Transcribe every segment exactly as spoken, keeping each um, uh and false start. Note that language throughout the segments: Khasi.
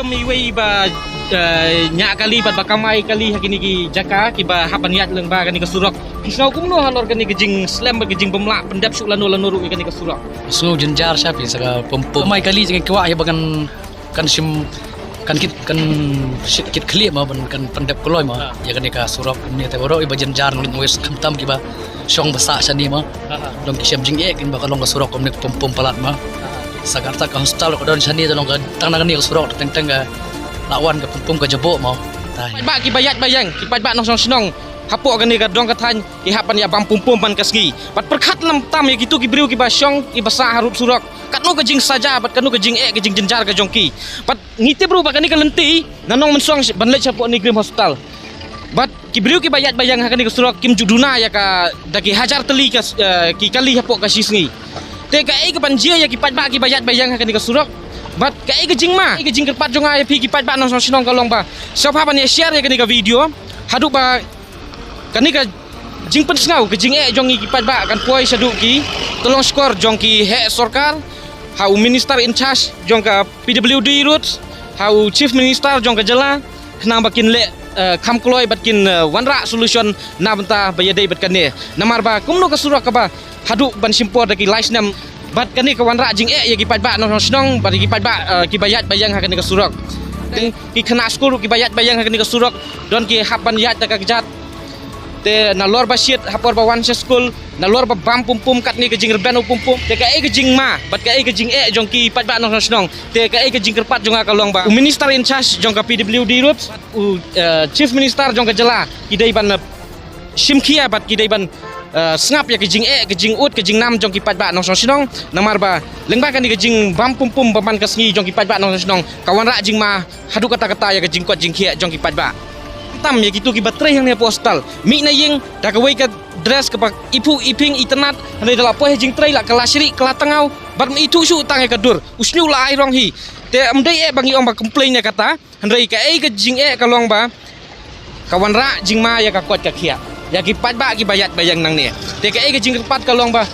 Iwei ba, eh, ñiah kali bad ba kamai kali ha kine ki jaka kiba hap ban ïaid lyngba kane ka surok, ki sngew kumno halor kane ka jingslem bad ka jingbymlah pyndep shuh lano lano ruh ïa kane ka surok? Sngew jynjar sha phi sa ka pum pum. Kamai kali jong ki kwah ïa ba kan, kan shim, kan kit, kan shit kit khlieh mo, ban kan pyndep kloi mo. Ah. Ïa kane ka surok ne te baroh iba jynjar ngi wes khamtam kiba shong ba sah shane mo. Aha. Dang ki shem jingeh kin ba ka long ka surok kumne pum pum palat mo. Aha. Sa kata ka hospital ka don shane te long ka tang na kane ka surok teng teng ka la wan ka pum pum ka jaboh mo. Ki paidbah kiba ïaid ba ïeng, ki paidbah nongshong shnong hapoh kane ka dong ka thaiñ, ki hap ban ïa bam pum pum man ka sngi. Bad pyrkhat lem tam ïa kitu ki briew kiba shong kiba sah harud surok, katno ka jingsaja bad katno ka jingeh ka jingjynjar ka jong ki. Bad ngi tip ruh ba kane ka lynti na Nongmynsong ban leit shapoh NEIGRIHMS hospital. Bad ki briew kiba ïaid ba ïeng ha kane ka surok kim ju duna ïa ka da ki hajar tylli ka, eh, ki kali hapoh ka shi sngi. Te kaei kaban jia ïa ki paidbah kiba ïaid ba ïeng ha kane ka surok? Bad kaei ka jingma, kaei ka jingkyrpad jong nga ïa phi ki paidbah nongshong shnong ka long ba sngewbha ban ïa share ïa kane ka video haduh ba kane ka jingpynsngew ka jingeh jong ngi ki paidbah kan poi shaduh ki tyllong shkor jong ki heh sorkar, ha u minister in charge jong ka P W D Roads, ha u chief minister jong ka jylla, khnang ba kin leh, eh, kham kloi bad kin, eh, wanrah solution na bynta ba ïadei bad kane. Namar ba kumno ka surok kaba haduh ban shim por da ki lai snem bad kane ka wanrah jingeh ïa ki paidbah nongshong shnong bad ïa ki paidbah, eh, kiba ïaid ba ïeng ha kane ka surok. Te ki khynnah skul ruh kiba ïaid ba ïeng ha kane ka surok don ki hap ban ïaid da ka kjat. Te nalor ba shit ha por ba wan sha skul, nalor ba bam pum pum katne ka jingrben u pum pum. Te kaei ka jingma bad kaei ka jingeh jong ki paidbah nongshong shnong? Te kaei ka jingkyrpad jong nga ka long ba u minister in charge jong ka P W D Roads, u, eh, chief minister jong ka jylla, ki dei ban, eh, shim khia bad ki dei ban, eh, sngap ïa ka jingeh, ka jingud, ka jingnam jong ki paidbah nongshong shnong. Namar ba lyngba kane ka jingbam pum pum ba man ka sngi jong ki paidbah nongshong shnong, ka wanrah jingma haduh katta katta ïa ka jingkoit jingkhiah jong ki paidbah. Tam ïa kitu kiba trei hangne hapoh hospital, mih na ïing da kawei ka dress kaba iphuh iping itynnad, hynrei da la poi ha jingtrei la ka la shrieh ka la tngaw bad ym ithuh shuh tang ïa ka dur, u shñiuh la ai rong hi. Te ym dei eh ba ngi ong ba complain ïa kata, hynrei kaei ka jingeh ka long ba ka wanrah jingma ïa ka koit ka khiah ïa ki paidbah kiba ïaid ba ïeng nangne. Te kaei ka jingkyrpad ka long ba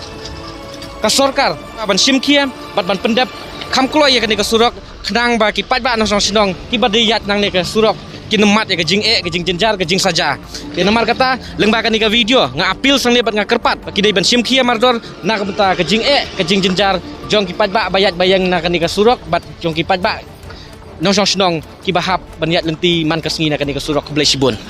ka sorkar ban shim khia bad ban pyndep kham kloi ïa kane ka surok, khnang ba ki paidbah nongshong shnong kiba dei ïaid nangne ka surok kin ym mad ïa ka jingeh, ka jingjynjar, ka jingsaja. Te namar kata, lyngba kane ka video nga appeal shangne bad nga kyrpad ba ki dei ban shim khia mardor na ka bynta ka jingeh, ka jingjynjar jong ki paidbah ba ïaid ba ïeng na kane ka surok bad jong ki paidbah nongshong shnong kiba hap ban ïaid lynti man ka sngi na kane ka surok. Khublei shibun.